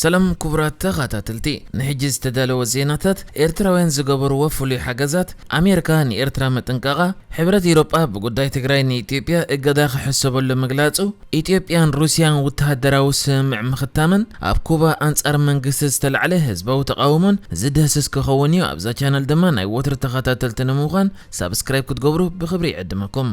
ሰላም ክቡራት ተኸታተልቲ፣ ንሕጂ ዝተዳለወ ዜናታት። ኤርትራውያን ዝገበርዎ ፍሉይ ሓገዛት፣ ኣሜሪካ ንኤርትራ ምጥንቃቓ፣ ሕብረት ኢሮጳ ብጉዳይ ትግራይ ንኢትዮጵያ እገዳ ክሕሰበሉ ምግላጹ፣ ኢትዮጵያን ሩስያን ወተሃደራዊ ስምምዕ ምኽታመን፣ ኣብ ኩባ ኣንጻር መንግስቲ ዝተላዕለ ህዝባዊ ተቓውሞን ዝድህስስ ክኸውን እዩ። ኣብዛ ቻነል ድማ ናይ ወትሩ ተኸታተልቲ ንምዃን ሳብስክራይብ ክትገብሩ ብኽብሪ ይዕድመኩም።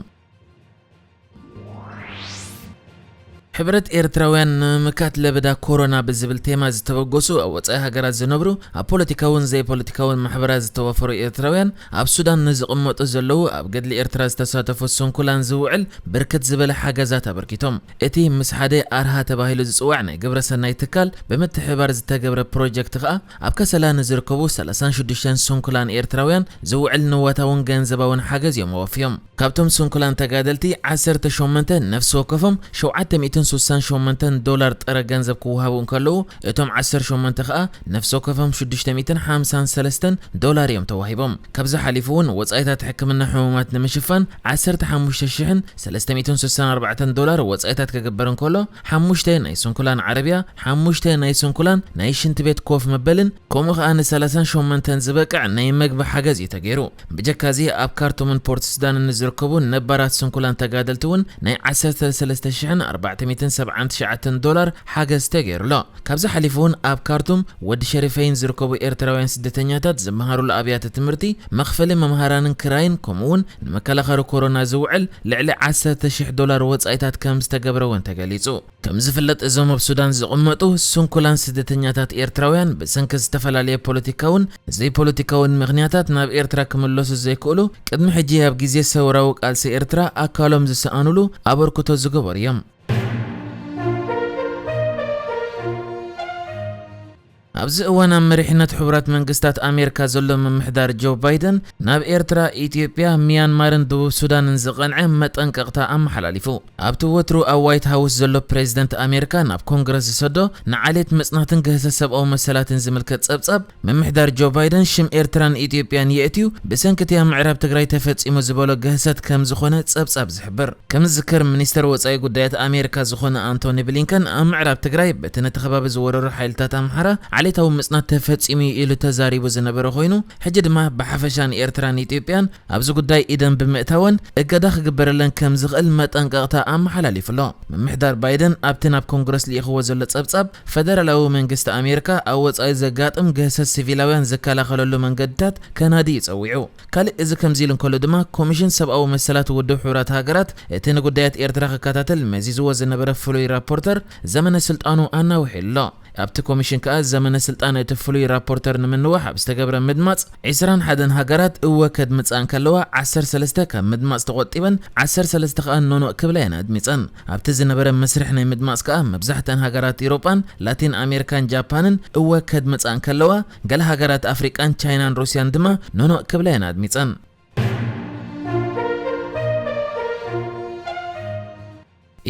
ሕብረት ኤርትራውያን ንምምካት ለበዳ ኮሮና ብዝብል ቴማ ዝተበገሱ ኣብ ወጻኢ ሃገራት ዝነብሩ፣ ኣብ ፖለቲካውን ዘይፖለቲካውን ማሕበራት ዝተዋፈሩ ኤርትራውያን፣ ኣብ ሱዳን ንዝቕመጡ ዘለዉ፣ ኣብ ገድሊ ኤርትራ ዝተሳተፉ ስንኩላን ዝውዕል ብርክት ዝበለ ሓገዛት ኣበርኪቶም። እቲ ምስ ሓደ ኣርሃ ተባሂሉ ዝጽዋዕ ናይ ግብረ ሰናይ ትካል ብምትሕብባር ዝተገብረ ፕሮጀክት ከኣ፣ ኣብ ከሰላ ንዝርከቡ ሰላሳን ሽዱሽተን ስንኩላን ኤርትራውያን ዝውዕል ንዋታውን ገንዘባውን ሓገዝ እዮም ኣወፍዮም። ካብቶም ስንኩላን ተጋደልቲ፣ ዓሰርተ ሸሞንተ ነፍሲ ወከፎም ሸውዓተ ሚእትን ስሳን ሸሞንተን ዶላር ጥረ ገንዘብ ክወሃቡ እንከለዉ፣ እቶም ዓሰርተ ሸሞንተ ከኣ ነፍሲ ወከፎም ሽዱሽተ ሚእትን ሓምሳን ሰለስተን ዶላር እዮም ተዋሂቦም። ካብዚ ሓሊፉ እውን፣ ወጻኢታት ሕክምና ሕሙማት ንምሽፋን፣ ዓሰርተ ሓሙሽተ ሽሕን ሰለስተ ሚእትን ስሳን ኣርባዕተን ዶላር ወጻኢታት ክግበር እንከሎ፣ ሓሙሽተ ናይ ስንኩላን ዓረብያ፣ ሓሙሽተ ናይ ስንኩላን ናይ ሽንቲ ቤት ኮፍ መበልን፣ ከምኡ ከኣ ንሰላሳን ሸሞንተን ዝበቅዕ ናይ መግቢ ሓገዝ እዩ ተገይሩ። ብጀካ እዚ፣ ኣብ ካርቱምን ፖርት ሱዳንን ንዝርከቡ ነባራት ስንኩላን ተጋደልቲ እውን ናይ ዓሰርተ ሰለስተ ሽሕን ኣርባዕተ ሚእትን ሰብዓን ትሽዓተን ዶላር ሓገዝ ተገይሩ ኣሎ። ካብዚ ሓሊፉ እውን፣ ኣብ ካርቱም ወዲ ሸሪፈይን ዝርከቡ ኤርትራውያን ስደተኛታት ዝመሃሩሉ ኣብያተ ትምህርቲ፣ መኽፈሊ መምሃራንን ክራይን፣ ከምኡ እውን ንመከላኸሪ ኮሮና ዝውዕል ልዕሊ ዓሰርተ ሽሕ ዶላር ወጻኢታት ከም ዝተገብረ እውን ተገሊጹ። ከም ዝፍለጥ፣ እዞም ኣብ ሱዳን ዝቕመጡ ስንኩላን ስደተኛታት ኤርትራውያን፣ ብሰንኪ ዝተፈላለየ ፖለቲካውን ዘይፖለቲካውን ምኽንያታት ናብ ኤርትራ ክምለሱ ዘይክእሉ፣ ቅድሚ ሕጂ ኣብ ግዜ ሰውራዊ ቃልሲ ኤርትራ ኣካሎም ዝሰኣኑሉ ኣበርክቶ ዝገበሩ እዮም። ኣብዚ እዋን፣ ኣብ መሪሕነት ሕቡራት መንግስታት ኣሜሪካ ዘሎ ምምሕዳር ጆ ባይደን፣ ናብ ኤርትራ፣ ኢትዮጵያ፣ ሚያንማርን ደቡብ ሱዳንን ዝቐንዐ መጠንቀቕታ ኣመሓላሊፉ። ኣብቲ ወትሩ ኣብ ዋይት ሃውስ ዘሎ ፕሬዚደንት ኣሜሪካ፣ ናብ ኮንግረስ ዝሰዶ ንዓሌት ምጽናትን ግህሰት ሰብኣዊ መሰላትን ዝምልከት ጸብጻብ፣ ምምሕዳር ጆ ባይደን ሽም ኤርትራን ኢትዮጵያን የእትዩ፣ ብሰንኪ እቲ ኣብ ምዕራብ ትግራይ ተፈጺሙ ዝበሎ ግህሰት ከም ዝኾነ ጸብጻብ ዝሕብር። ከም ዝዝከር፣ ሚኒስተር ወጻኢ ጉዳያት ኣሜሪካ ዝኾነ ኣንቶኒ ብሊንከን፣ ኣብ ምዕራብ ትግራይ በቲ ነቲ ከባቢ ዝወረሩ ሓይልታት ኣምሓራ ዓሌታዊ ምጽናት ተፈጺሙ እዩ ኢሉ ተዛሪቡ ዝነበረ ኮይኑ፣ ሕጂ ድማ ብሓፈሻ ንኤርትራን ኢትዮጵያን ኣብዚ ጉዳይ ኢደን ብምእታወን እገዳ ክግበረለን ከም ዝኽእል መጠንቀቕታ ኣመሓላሊፉ ኣሎ። ምምሕዳር ባይደን ኣብቲ ናብ ኮንግረስ ልኢኽዎ ዘሎ ጸብጻብ፣ ፈደራላዊ መንግስቲ ኣሜሪካ ኣብ ወጻኢ ዘጋጥም ግህሰት ሲቪላውያን ዝከላኸለሉ መንገድታት ከናዲ እዩ ጸዊዑ። ካልእ እዚ ከምዚ ኢሉ እንከሎ ድማ፣ ኮሚሽን ሰብኣዊ መሰላት ውድብ ሕቡራት ሃገራት፣ እቲ ንጉዳያት ኤርትራ ክከታተል መዚዝዎ ዝነበረ ፍሉይ ራፖርተር ዘመነ ስልጣኑ ኣናዊሑ ኣሎ። ኣብቲ ኮሚሽን ከኣ፣ ዘመነ ስልጣን እቲ ፍሉይ ራፖርተር ንምንዋሕ ኣብ ዝተገብረ ምድማጽ፣ ዕስራን ሓደን ሃገራት እወ ከድምጻ እንከለዋ፣ ዓሰርተ ሰለስተ ካብ ምድማጽ ተቖጢበን፣ ዓሰርተ ሰለስተ ከኣ ኖኖ ክብላ እየን ኣድሚጸን። ኣብቲ ዝነበረ መስርሕ ናይ ምድማጽ ከኣ፣ መብዛሕተን ሃገራት ኤውሮጳን ላቲን ኣሜሪካን ጃፓንን እወ ከድምጻ እንከለዋ፣ ገለ ሃገራት ኣፍሪቃን ቻይናን ሩስያን ድማ ኖኖ ክብላ እየን ኣድሚጸን።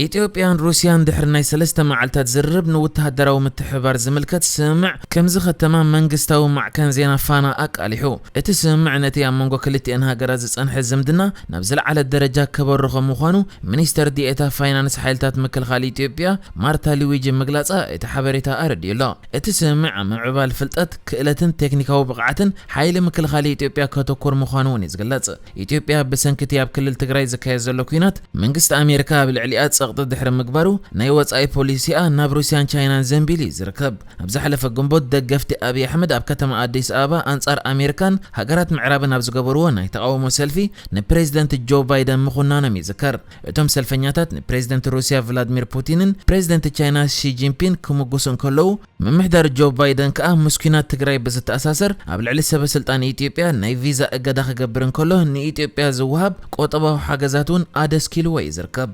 ኢትዮጵያን ሩስያን ድሕሪ ናይ ሰለስተ መዓልታት ዝርርብ፣ ንወተሃደራዊ ምትሕብባር ዝምልከት ስምምዕ ከም ዝኸተማ መንግስታዊ ማዕከን ዜና ፋና ኣቃሊሑ። እቲ ስምምዕ ነቲ ኣብ መንጎ ክልቲኣን ሃገራት ዝጸንሐ ዝምድና ናብ ዝለዓለ ደረጃ ከበርኾ ምዃኑ ሚኒስተር ዲኤታ ፋይናንስ ሓይልታት ምክልኻል ኢትዮጵያ ማርታ ሉዊጂ ምግላጻ እቲ ሓበሬታ ኣረዲኡ ኣሎ። እቲ ስምምዕ ኣብ ምምዕባል ፍልጠት፣ ክእለትን ቴክኒካዊ ብቕዓትን ሓይሊ ምክልኻል ኢትዮጵያ ከተኩር ምዃኑ እውን እዩ ዝግለጽ። ኢትዮጵያ ብሰንኪ እቲ ኣብ ክልል ትግራይ ዝካየድ ዘሎ ኲናት፣ መንግስቲ ኣሜሪካ ኣብ ልዕሊኣ ጸቕጢ ድሕሪ ምግባሩ፣ ናይ ወጻኢ ፖሊሲኣ ናብ ሩስያን ቻይናን ዘንቢሉ እዩ ዝርከብ። ኣብ ዝሓለፈ ግንቦት፣ ደገፍቲ ኣብይ ኣሕመድ ኣብ ከተማ ኣዲስ ኣበባ ኣንጻር ኣሜሪካን ሃገራት ምዕራብን ኣብ ዝገበርዎ ናይ ተቓውሞ ሰልፊ፣ ንፕሬዚደንት ጆ ባይደን ምኹናኖም ይዝከር። እቶም ሰልፈኛታት ንፕሬዚደንት ሩስያ ቭላድሚር ፑቲንን ፕሬዚደንት ቻይና ሺ ጂንፒን ክምጉሱ እንከለዉ፣ ምምሕዳር ጆ ባይደን ከኣ ምስ ኲናት ትግራይ ብዝተኣሳሰር፣ ኣብ ልዕሊ ሰበ ስልጣን ኢትዮጵያ ናይ ቪዛ እገዳ ክገብር እንከሎ፣ ንኢትዮጵያ ዝወሃብ ቆጠባዊ ሓገዛት እውን ኣደስኪልዎ እዩ ዝርከብ።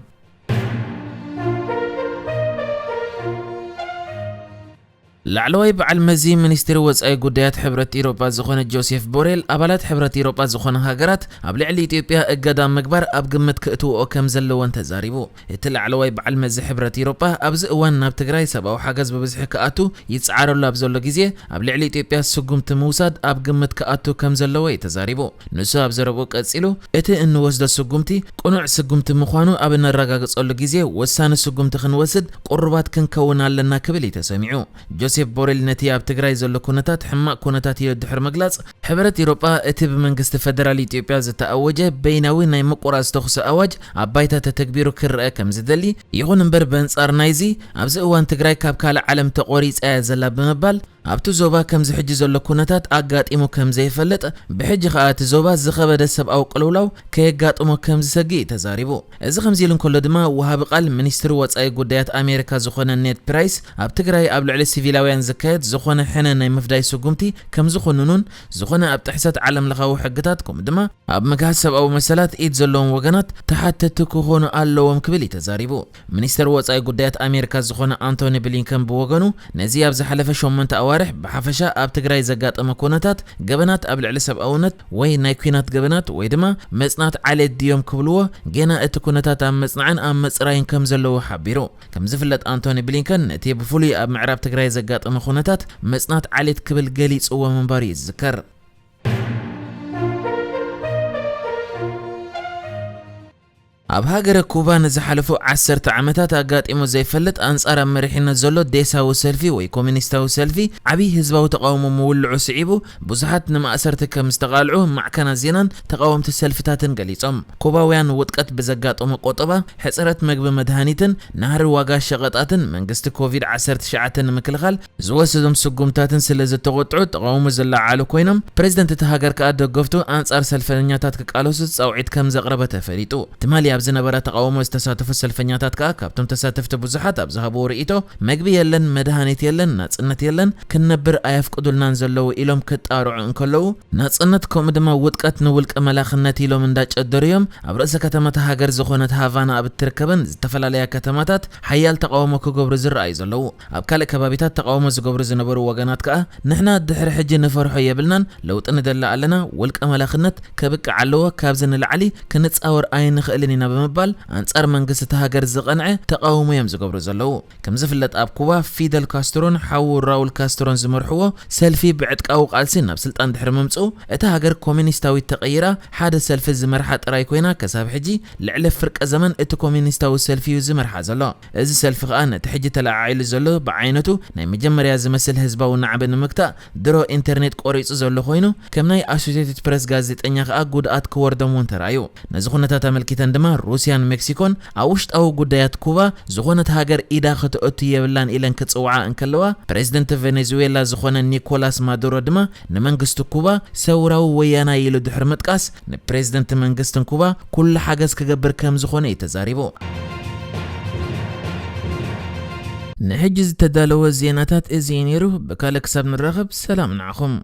ላዕለዋይ በዓል መዚ ሚኒስትሪ ወጻኢ ጉዳያት ሕብረት ኢሮጳ ዝኾነ ጆሴፍ ቦሬል፣ ኣባላት ሕብረት ኢሮጳ ዝኾነ ሃገራት ኣብ ልዕሊ ኢትዮጵያ እገዳ ምግባር ኣብ ግምት ክእትውኦ ከም ዘለወን ተዛሪቡ። እቲ ላዕለዋይ በዓል መዚ ሕብረት ኢሮጳ፣ ኣብዚ እዋን ናብ ትግራይ ሰብኣዊ ሓገዝ ብብዝሒ ክኣቱ ይጽዓረሉ ኣብ ዘሎ ግዜ፣ ኣብ ልዕሊ ኢትዮጵያ ስጉምቲ ምውሳድ ኣብ ግምት ክኣቱ ከም ዘለዎ እዩ ተዛሪቡ። ንሱ ኣብ ዘረብኡ ቀጺሉ፣ እቲ እንወስዶ ስጉምቲ ቅኑዕ ስጉምቲ ምዃኑ ኣብ እነረጋግጸሉ ግዜ፣ ወሳኒ ስጉምቲ ክንወስድ ቅሩባት ክንከውን ኣለና ክብል እዩ ተሰሚዑ። ጆሴፍ ጆሴፍ ቦሬል ነቲ ኣብ ትግራይ ዘሎ ኩነታት ሕማቕ ኩነታት ኢሉ ድሕሪ ምግላጽ፣ ሕብረት ኢሮጳ እቲ ብመንግስቲ ፈደራል ኢትዮጵያ ዝተኣወጀ በይናዊ ናይ ምቁራጽ ተኹሲ ኣዋጅ ኣብ ባይታ ተተግቢሩ ክረአ ከም ዝደሊ፣ ይኹን እምበር በንጻር ናይዚ ኣብዚ እዋን ትግራይ ካብ ካልእ ዓለም ተቖሪጻ እያ ዘላ ብምባል ኣብቲ ዞባ ከምዚ ሕጂ ዘሎ ኩነታት ኣጋጢሙ ከም ዘይፈልጥ፣ ብሕጂ ከኣ እቲ ዞባ ዝኸበደ ሰብኣዊ ቅልውላው ከየጋጥሞ ከም ዝሰግእ እዩ ተዛሪቡ። እዚ ከምዚ ኢሉ እንከሎ ድማ፣ ወሃቢ ቃል ሚኒስትሪ ወጻኢ ጉዳያት ኣሜሪካ ዝኾነ ኔድ ፕራይስ ኣብ ትግራይ ኣብ ልዕሊ ሲቪላውያን ዝካየድ ዝኾነ ሕነ ናይ ምፍዳይ ስጉምቲ ከም ዝኹንኑን፣ ዝኾነ ኣብ ጥሕሰት ዓለም ለኻዊ ሕግታት ከምኡ ድማ ኣብ ምግሃስ ሰብኣዊ መሰላት ኢድ ዘለዎም ወገናት ተሓተቲ ክኾኑ ኣለዎም ክብል እዩ ተዛሪቡ። ሚኒስተር ወጻኢ ጉዳያት ኣሜሪካ ዝኾነ ኣንቶኒ ብሊንከን ብወገኑ፣ ነዚ ኣብ ዝሓለፈ ሸሞንተ ኣዋርሕ ብሓፈሻ ኣብ ትግራይ ዘጋጠመ ኩነታት ገበናት ኣብ ልዕሊ ሰብኣውነት ወይ ናይ ኲናት ገበናት ወይ ድማ መጽናት ዓሌት ድዮም ክብልዎ፣ ጌና እቲ ኩነታት ኣብ መጽናዕን ኣብ መጽራይን ከም ዘለዎ ሓቢሩ። ከም ዝፍለጥ ኣንቶኒ ብሊንከን ነቲ ብፍሉይ ኣብ ምዕራብ ትግራይ ዘጋጠመ ኩነታት መጽናት ዓሌት ክብል ገሊጽዎ ምንባሩ ይዝከር። ኣብ ሃገረ ኩባ ንዝሓለፉ ዓሰርተ ዓመታት ኣጋጢሙ ዘይፈልጥ ኣንጻር ኣብ መሪሕነት ዘሎ ዴሳዊ ሰልፊ ወይ ኮሚኒስታዊ ሰልፊ ዓብዪ ህዝባዊ ተቓውሞ ምውልዑ ስዒቡ፣ ብዙሓት ንማእሰርቲ ከም ዝተቓልዑ ማዕከናት ዜናን ተቓወምቲ ሰልፍታትን ገሊጾም። ኩባውያን ውድቀት ብዘጋጠሞ ቆጠባ፣ ሕጽረት መግቢ መድሃኒትን ናህሪ ዋጋ ሸቐጣትን መንግስቲ ኮቪድ ዓሰርተ ትሽዓተ ንምክልኻል ዝወሰዶም ስጉምታትን ስለ ዝተቖጥዑ ተቓውሞ ዘለዓሉ ኮይኖም፣ ፕሬዝደንት እታ ሃገር ከኣ ደገፍቱ ኣንጻር ሰልፈኛታት ክቃለሱ ጻውዒት ከም ዘቕረበ ተፈሊጡ። ትማሊ ኣብ ዝነበረ ተቓውሞ ዝተሳተፉ ሰልፈኛታት ከኣ ካብቶም ተሳተፍቲ ብዙሓት ኣብ ዝሃብዎ ርእይቶ፣ መግቢ የለን፣ መድሃኒት የለን፣ ናጽነት የለን፣ ክንነብር ኣየፍቅዱልናን ዘለዉ ኢሎም ክጣርዑ እንከለዉ፣ ናጽነት ከምኡ ድማ ውድቀት ንውልቀ መላኽነት ኢሎም እንዳጨደሩ እዮም ኣብ ርእሰ ከተማ እታ ሃገር ዝኾነት ሃቫና ኣብ እትርከበን ዝተፈላለያ ከተማታት ሓያል ተቓውሞ ክገብሩ ዝረኣዩ ዘለዉ። ኣብ ካልእ ከባቢታት ተቓውሞ ዝገብሩ ዝነበሩ ወገናት ከኣ፣ "ንሕና ድሕሪ ሕጂ ንፈርሖ የብልናን፣ ለውጢ ንደሊ ኣለና፣ ውልቀ መላኽነት ከብቅዕ ኣለዎ፣ ካብዚ ንላዕሊ ክንጻወር ኣይንኽእልን ኢና" ብምባል ኣንጻር መንግስቲ እታ ሃገር ዝቐንዐ ተቓውሞ እዮም ዝገብሩ ዘለዉ። ከም ዝፍለጥ ኣብ ኩባ ፊደል ካስትሮን ሓዉ ራውል ካስትሮን ዝመርሕዎ ሰልፊ ብዕጥቃዊ ቃልሲ ናብ ስልጣን ድሕሪ ምምጽኡ፣ እታ ሃገር ኮሚኒስታዊት ተቐይራ ሓደ ሰልፊ ዝመርሓ ጥራይ ኮይና፣ ከሳብ ሕጂ ልዕሊ ፍርቀ ዘመን እቲ ኮሚኒስታዊ ሰልፊ እዩ ዝመርሓ ዘሎ። እዚ ሰልፊ ከኣ ነቲ ሕጂ ተለዓዒሉ ዘሎ ብዓይነቱ ናይ መጀመርያ ዝመስል ህዝባዊ ናዕቢ ንምግታእ ድሮ ኢንተርኔት ቆሪጹ ዘሎ ኮይኑ፣ ከም ናይ ኣሶሴትድ ፕረስ ጋዜጠኛ ከኣ ጉድኣት ክወርዶም እውን ተራእዩ። ነዚ ኩነታት ኣመልኪተን ድማ ሩስያን ሜክሲኮን ኣብ ውሽጣዊ ጉዳያት ኩባ ዝኾነት ሃገር ኢዳ ከተእቱ የብላን ኢለን ክጽውዓ እንከለዋ፣ ፕሬዝደንት ቬኔዙዌላ ዝኾነ ኒኮላስ ማዱሮ ድማ ንመንግስቲ ኩባ ሰውራዊ ወያናይ ኢሉ ድሕሪ ምጥቃስ፣ ንፕሬዝደንት መንግስትን ኩባ ኩሉ ሓገዝ ክገብር ከም ዝኾነ እዩ ተዛሪቡ። ንሕጂ ዝተዳለወ ዜናታት እዚ እዩ ነይሩ። ብካልእ ክሳብ ንራኸብ ሰላም ንዓኹም።